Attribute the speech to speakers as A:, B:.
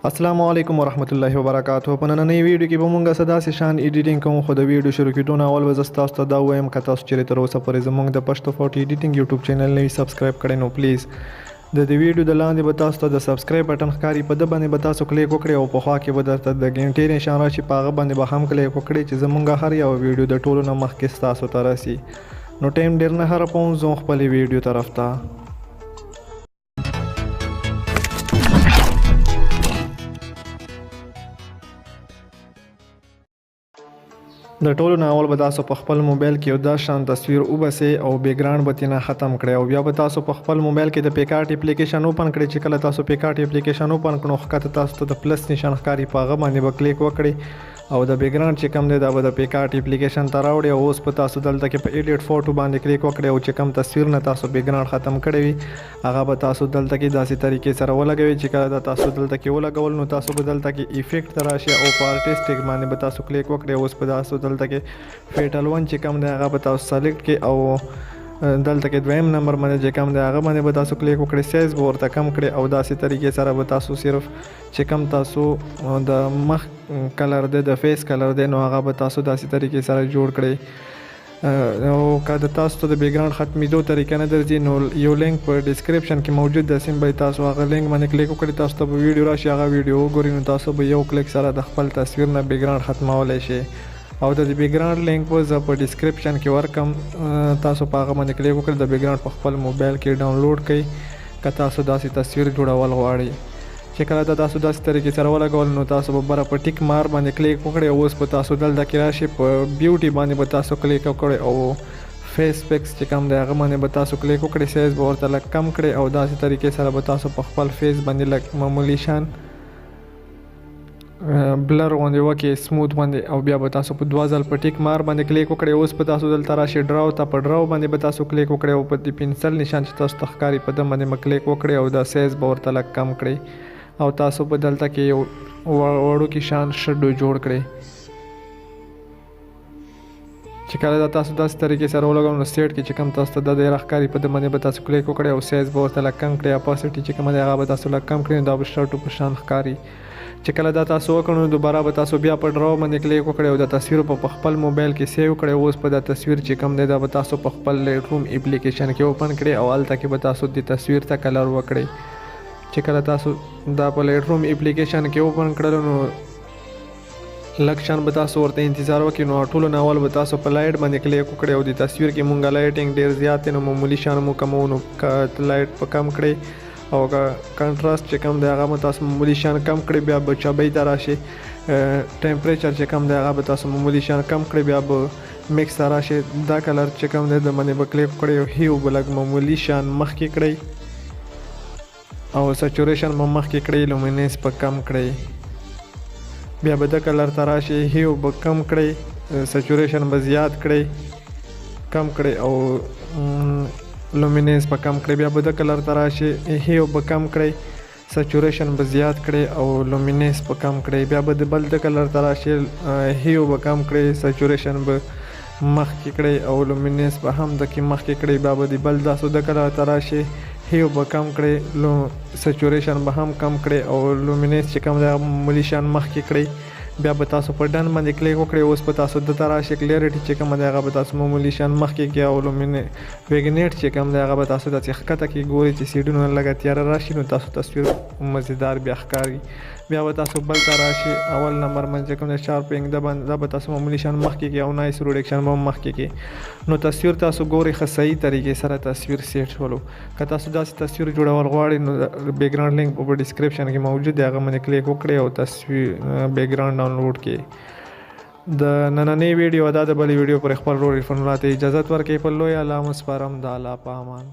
A: السلام علیکم ورحمت الله وبرکاته. په نننۍ ویډیو کې به مونږ څه داسې شان ایډیټینګ کوو، خو د ویډیو شروع کېدو نه اول به زه تاسو ته دا ووایم، که تاسو چیرې تر اوسه پورې زمونږ د پښتو فورټ ایډیټینګ یوټیوب چینل نه وي سبسکرایب کړی، نو پلیز د دې ویډیو د لاندې به تاسو ته د سبسکرایب بټن ښکاري، په ده باندې به تاسو کلیک وکړئ او په خوا کې به درته د ګنټې نشان راشي، په هغه باندې به هم کلیک وکړئ چې زمونږ هر یوه ویډیو د ټولو نه مخکې ستاسو ته رسي. نو ټایم ډېر نه خرابوم، ځو خپلې ویډیو طرف ته. د ټولو نه اول به تاسو په خپل موبایل کې یو دا شان تصویر وبسئ او بیکګراوند به ترې ختم کړئ، او بیا به تاسو په خپل موبایل کې د پیکارټ اپلیکیشن اوپن کړئ. چې کله تاسو پیکارټ اپلیکیشن اوپن کړو، ښکته تاسو ته د پلس نشان ښکاري، په هغه باندې به کلیک وکړئ او د بیکګراوند چې کوم دی دا به د پیکارټ اپلیکیشن ته راوړي. او اوس په تاسو دلته کې په ایډیټ فوټو باندې کلیک وکړئ او چې کوم تصویر نه تاسو بیکګراوند ختم کړی وي، هغه به تاسو دلته کې داسې طریقې سره ولګوي. چې کله دا تاسو دلته کې ولګول، نو تاسو به دلته کې ایفیکټ ته راشي او په آرټیسټیک باندې به تاسو کلیک وکړئ. اوس به تاسو دلته کې فیټل 1 چې کوم دی هغه به تاسو سلیکټ کړئ او دلته کې دویم نمبر باندې چې کوم دی هغه باندې به تاسو کلیک وکړئ، سایز به ورته کم کړئ او داسې طریقې سره به تاسو صرف چې کوم تاسو د مخ کلر دی، د فیس کلر دی، نو هغه به تاسو داسې طریقې سره جوړ کړئ. او که د تاسو ته د بیکګراوند ختمېدو طریقه نه درځي، نو یو لینک په ډیسکریپشن کې موجود دی، سمپلی تاسو هغه لینک باندې کلیک وکړئ، تاسو ته به ویډیو راشي، هغه ویډیو وګورئ، نو تاسو به یو کلیک سره د خپل تصویر نه بیکګراوند ختمولی شئ. او د دې بیکګراوند لینک به زه په ډیسکریپشن کې ورکم، تاسو په هغه باندې کلیک وکړئ، د بیکګراوند په خپل موبایل کې ډاونلوډ کړئ که تاسو داسې تصویر جوړول غواړئ. چې کله دا تاسو داسې طریقې سره ولګول، نو تاسو به بره په ټیک مار باندې کلیک وکړئ او اوس به تاسو دلته کې راشي، په بیوټي باندې به تاسو کلیک وکړئ او فیس پکس چې کوم دی هغه باندې به تاسو کلیک وکړئ، سایز به ورته لږ کم کړئ او داسې طریقې سره به تاسو په خپل فیس باندې لږ معمولي شان بلر غوندې وکړئ، سموت غوندې. او بیا به تاسو په دوه ځل په ټیک مار باندې کلیک وکړئ. اوس به تاسو دلته راشي ډراو ته، په ډراو باندې به تاسو کلیک وکړئ او په دې پنسل نشان چې تاسو ته ښکاري په ده باندې به کلیک وکړئ او دا سایز به ورته لږ کم کړئ او تاسو به دلته کې یو وړوکی شان شډو جوړ کړئ. چې کله دا تاسو داسې طریقې سره ولګول، نو سیټ کې چې کوم تاسو ته دا دی راښکاري په ده باندې به تاسو کلیک وکړئ او سایز به ورته لږ کم کړئ، اپاسیټي چې کومه دی هغه به تاسو لږ کم کړئ، نو دا به شټو په شان ښکاري. چې کله دا تاسو وکړو، نو دوباره به تاسو بیا په ډراو باندې کلیک وکړئ او دا تصویر په خپل موبایل کې سیو کړئ. اوس په دا تصویر چې کوم دی دا به تاسو په خپل لایټ روم اپلیکیشن کې اوپن کړئ او هلته کې به تاسو د تصویر ته کلر وکړئ. چې کله تاسو دا په لایټ روم اپلیکیشن کې اوپن کړل، نو لږ شان به تاسو ورته انتظار وکړئ. نو ټولو نه اول به تاسو په لایټ باندې کلیک وکړئ او د تصویر کې مونږ لایټینګ ډیر زیات دی، نو معمولي شان مو کموو، نو که لایټ په کم کړئ او که کنټراست چې کوم دی هغه مو تاسو معمولي شان کم کړئ، بیا به چبۍ ته راشي. ټمپریچر چې کوم دی هغه به تاسو معمولي شان کم کړئ، بیا به مکس ته راشي. دا کلر چې کوم دی د باندې به کلیک وکړئ او هیو به لږ معمولي شان مخکې کړئ او سچوریشن به مخکې کړئ، لومینس به کم کړئ. بیا به د کلر ته راشي، هیو به کم کړئ، سچوریشن به زیات کړئ، کم کړئ او لومینس به کم کړئ. بیا به د کلر ته راشي، هیو به کم کړئ، سچوریشن به زیات کړئ او لومینس به کم کړئ. بیا به د بل د کلر ته راشي، هیو به کم کړئ، سچوریشن به مخکې کړئ او لومینس به هم د کې مخکې کړئ. بیا به د بل داسو د کلر ته راشي، هیو به کم کړئ، سچوریشن به هم کم کړئ او لومینس چې کوم دی هغه معمولي شان مخکې کړئ. بیا به تاسو په ډن باندې کلیک وکړئ. اوس به تاسو دته راشي، کلیئرټي چې کومه دی هغه به تاسو معمولي شان مخکې کړئ او ویګنیټ چې کوم دی هغه به تاسو داسې ښکته کې ګورئ چې سیډونو لږه تیاره راشي، نو تاسو تصویر مزیدار بیا ښکاري. بیا به تاسو بل ته راشي، اول نمبر باندې چې کوم دی شارپینګ ده باندې دا به تاسو معمولي شان مخکې کړئ او نایس ریډکشن به هم مخکې کړئ. نو تصویر تاسو ګورئ ښه صحیح طریقې سره تصویر سیټ شولو. که تاسو داسې تصویر جوړول غواړئ، نو بیکګراوند لینک په ډیسکریپشن کې موجود دی، هغه باندې کلیک وکړئ او تصویر بیکګراوند ډاونلوډ کړئ. د نننۍ ویډیو دا، د بلې ویډیو پر خپل ورور عرفان الله ته اجازت ورکړئ. په لوی الله مو سپارم، د الله په امان.